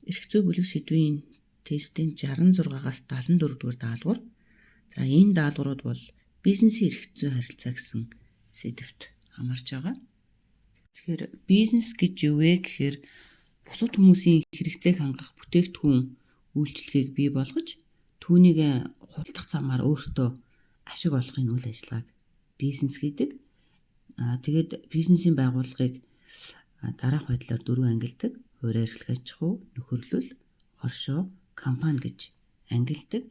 Эрх зүй бүлэг сэдвийн тестийн 66-аас 74 дугаар даалгавар. За, энэ даалгаврууд бол бизнесийн эрх зүйн харилцаа гэсэн сэдвт хамаарч байгаа. Тэгэхээр бизнес гэж юу вэ гэхээр бусад хүмүүсийн хэрэгцээг хангах бүтээгдэхүүн үйлчилгээг бий болгож түүнийг худалдах замаар өөртөө ашиг олохын үйл ажиллагааг бизнес гэдэг. Тэгээд бизнесийн байгууллагыг дараах байдлаар дөрвөн ангилдаг. Хувиараа эрхлэх аж ахуй, нөхөрлөл, хоршоо, компани гэж ангилдаг.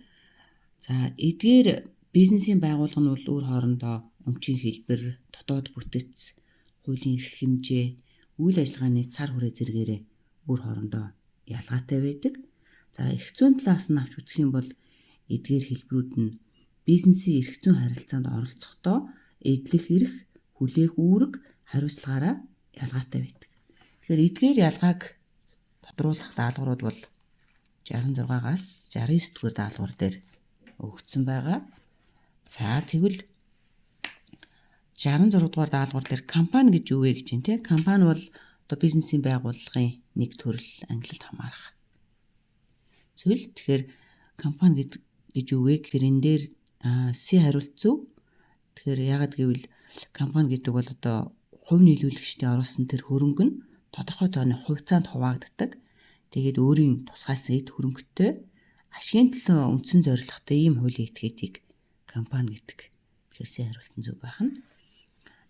За, эдгээр бизнесийн байгууллага нь бол өөр хоорондоо өмчийн хэлбэр, дотоод бүтэц, хуулийн эрх хэмжээ, үйл ажиллагааны цар хүрээ зэргээрээ өөр хоорондоо ялгаатай байдаг. За, эрх зүйн талаас нь авч үзэх юм бол эдгээр хэлбэрүүд нь бизнесийн эрх зүйн харилцаанд оролцохдоо эдлэх эрх, хүлээх үүрэг, хариуцлагаараа ялгаатай байдаг. Тэгэхээр эдгээр ялгааг тодруулах даалгаврууд бол 66-аас 69 дугаар даалгавар дээр өгөгдсөн байгаа. За, тэгвэл 66 дугаар даалгавар дээр компани гэж юу вэ гэж байна те. Компани бол одоо бизнесийн байгууллагын нэг төрөл ангилалд хамаарах зүйл. Тэгэхээр компани гэж юу вэ гэхээр энэ дээр C хариулт зөв. Тэгэхээр яагаад гэвэл компани гэдэг бол одоо хувь нийлүүлэгчдийн оруулсан тэр хөрөнгө нь тодорхой тооны хувьцаанд хуваагддаг. Тэгээд өөрийн тусгайлсан эд хөрөнгөтэй ашигын төлөө үндсэн зорилготой ийм хуулийн этгээдийг компани гэдэг. Тэгэхээр C хариулт нь зөв байх нь.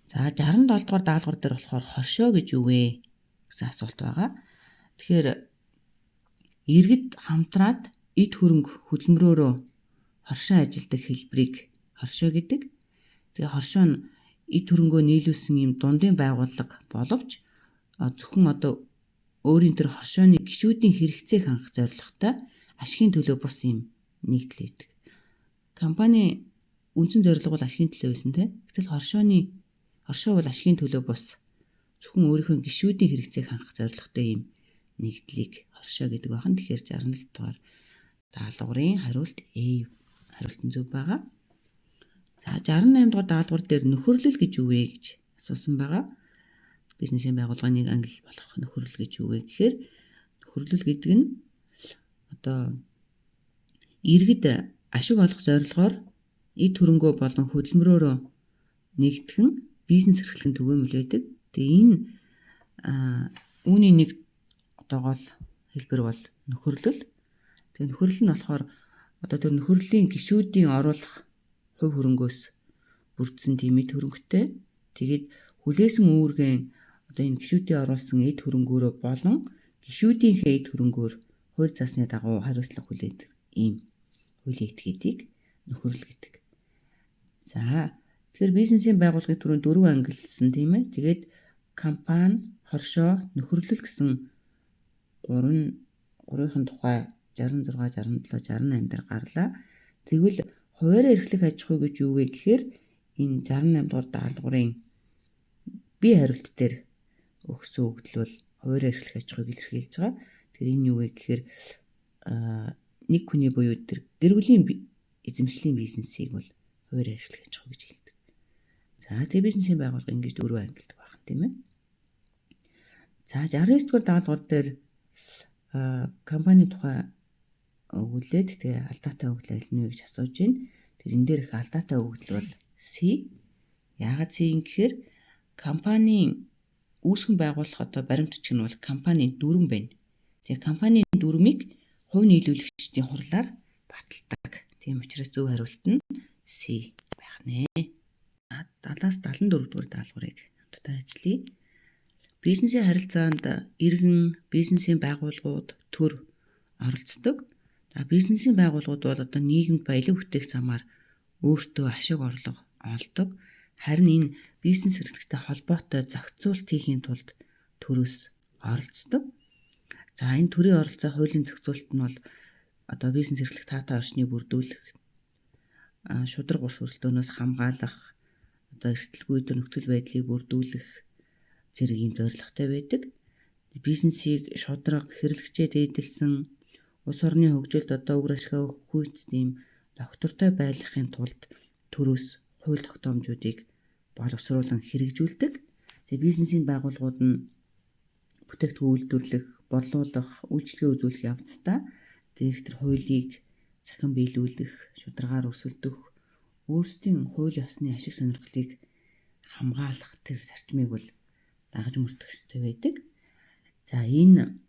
За, 67 дугаар даалгавар дээр болохоор хоршоо гэж юу вэ гэсэн асуулт байгаа. Тэгэхээр иргэд хамтраад эд хөрөнгө хөдөлмөрөөрөө хоршоо ажилдаг хэлбэрийг хоршоо гэдэг. Тэгээ хоршоо нь эд хөрөнгөө нийлүүлсэн ийм дундын байгууллага боловч зөвхөн одоо өөрийн тэр хоршооны гишүүдийн хэрэгцээг хангах зорилготой ашигын төлөө бус ийм нэгдэл байдаг. Компани үндсэн зорилго бол ашигын төлөө байсан тийм. Гэтэл хоршоо бол ашигын төлөө бус зөвхөн өөрийнхөө гишүүдийн хэрэгцээг хангах зорилготой ийм нэгдлийг хоршоо гэдэг байна. Тэгэхээр 67 дугаар даалгаврын хариулт A хариулт нь зөв байгаа. За, 68 дугаар даалгавар дээр нөхөрлөл гэж юу вэ гэж асуусан байгаа. Бизнесийн байгууллагын нэг ангилал болох нөхөрлөл гэж юу вэ гэхээр нөхөрлөл гэдэг нь одоо иргэд ашиг олох зорилгоор эд хөрөнгөө болон хөдөлмөрөөрөө нэгтгэн бизнес эрхлэх түгээмэл байдаг. Тэгээ энэ үүний нэг одоо гол хэлбэр бол нөхөрлөл. Тэгээ нөхөрлөл нь болохоор одоо тэр нөхөрлийн гишүүдийн оруулах хувь хөрөнгөөс бүрдсэн тийм эд хөрөнгөтэй. Тэгээд хүлээсэн үүргэн одоо энэ гишүүдийн оруулсан эд хөрөнгөөрөө болон гишүүдийнхээ эд хөрөнгөөр хууль заасны дагуу хариуцлага хүлээдэг ийм хуулийн этгээдийг нөхөрлөл гэдэг. За, тэгэхээр бизнесийн байгууллагын түрүүн дөрвөн ангилсан тийм ээ. Тэгээд компани, хоршоо, нөхөрлөл гэсэн гурвын тухай 66, 67, 68 дээр гарлаа. Тэгвэл хувиараа эрхлэх аж ахуй гэж юу вэ гэхээр энэ 68 дугаар даалгаврын B хариулт дээр өгсөн өгөгдөл бол хувиараа эрхлэх аж ахуйг илэрхийлж байгаа. Тэр энэ юу вэ гэхээр нэг хүний буюу тэр гэр бүлийн эзэмшлийн бизнесийг бол хувиараа эрхлэх аж ахуй гэж хэлдэг. За, тэгээ бизнесийн байгууллага ингэж дөрвөн ангилдаг байх тийм ээ. За, 69 дугаар даалгавар дээр компани тухай өгүүлээд тэгээ алдаатай өгөгдөл аль нь вэ гэж асууж байна. Тэр энэ дээр их алдаатай өгөгдөл бол C. Яагаад C юм гэхээр компанийн үүсгэн байгуулах одоо баримт бичиг нь бол компанийн дүрэм байна. Тэгээ компанийн дүрмийг хувь нийлүүлэгчдийн хурлаар баталдаг. Тийм учраас зөв хариулт нь C байх нэ. 70-аас 74 дугаар даалгаврыг хамтдаа ажиллая. Бизнесийн харилцаанд иргэн, бизнесийн байгууллагууд, төр оролцдог. За, бизнесийн байгууллагууд бол одоо нийгэмд баялаг бүтээх замаар өөртөө ашиг орлого олдог. Харин энэ бизнес эрхлэлтэй холбоотой зохицуулалт хийхийн тулд төрөөс оролцдог. За, энэ төрийн оролцоо хуулийн зохицуулалт нь бол одоо бизнес эрхлэх таатай орчныг бүрдүүлэх, шударга ус өрсөлдөөнөөс хамгаалах, одоо эрсдэлгүй нөхцөл байдлыг бүрдүүлэх зэрэг ийм зорилготой байдаг. Бизнесийг шударга, хэрэглэгчээ дээдэлсэн, улс орны хөгжилд одоо үр ашгаа өгөх хүйц тийм доктортой байлгахын тулд төрөөс хууль тогтоомжуудыг боловсруулан хэрэгжүүлдэг. Тэгээ бизнесийн байгууллагууд нь бүтээгдэхүүн үйлдвэрлэх, борлуулах, үйлчилгээ үзүүлэх явцдаа дээрх тэр хуулийг цахим биелүүлэх, шударгаар өсөлдөх, өөрсдийн хууль ёсны ашиг сонирхлыг хамгаалах тэр зарчмыг бол дагаж мөрдөх ёстой байдаг. За, энэ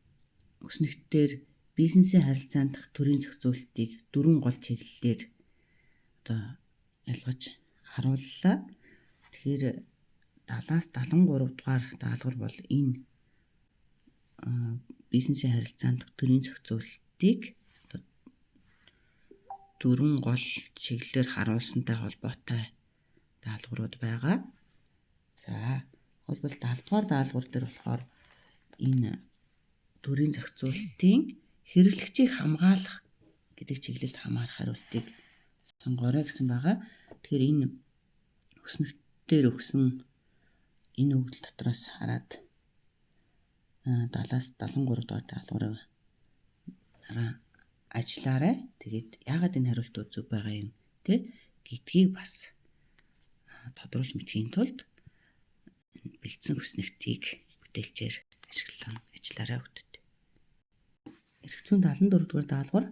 өснөгтдөр бизнесийн харилцаанд төрийн зохицуултыг дөрвөн гол чиглэлээр одоо ялгаж харууллаа. Тэгэхээр 70-аас 73 дугаар даалгавар бол энэ бизнесийн харилцаанд төрийн зохицуултыг одоо дөрвөн гол чиглэлээр харуулсантай холбоотой даалгаврууд байгаа. За, холбол 70 дугаар даалгавар дээр болохоор энэ төрийн зохицуултын хэрэглэгчийг хамгаалах гэдэг чиглэлд хамаарах хариултыг сонгоорой гэсэн байгаа. Тэгэхээр энэ өснөгтдөр өгсөн энэ өгөгдөл дотроос хараад 70-аас 73 дугаар даалгаврыг дараа ажиллаарай. Тэгээд яагаад энэ хариултууд зөв байгаа юм те гэдгийг бас тодруулж мэдхийн тулд бэлдсэн хүснэгтийг бүтээлчээр ашиглан ажиллаарай, хүүхдүүд. Эрх зүйн 74 дугаар даалгавар.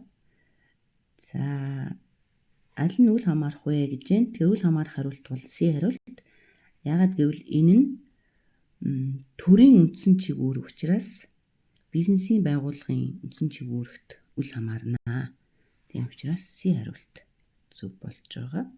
За, аль нь үл хамаарах вэ гэж байна. Тэр үл хамаарах хариулт бол C хариулт. Яагаад гэвэл энэ нь төрийн үндсэн чиг үүрэг учраас бизнесийн байгууллагын үндсэн чиг үүрэгт үл хамаарна. Тийм учраас C хариулт зөв болж байгаа.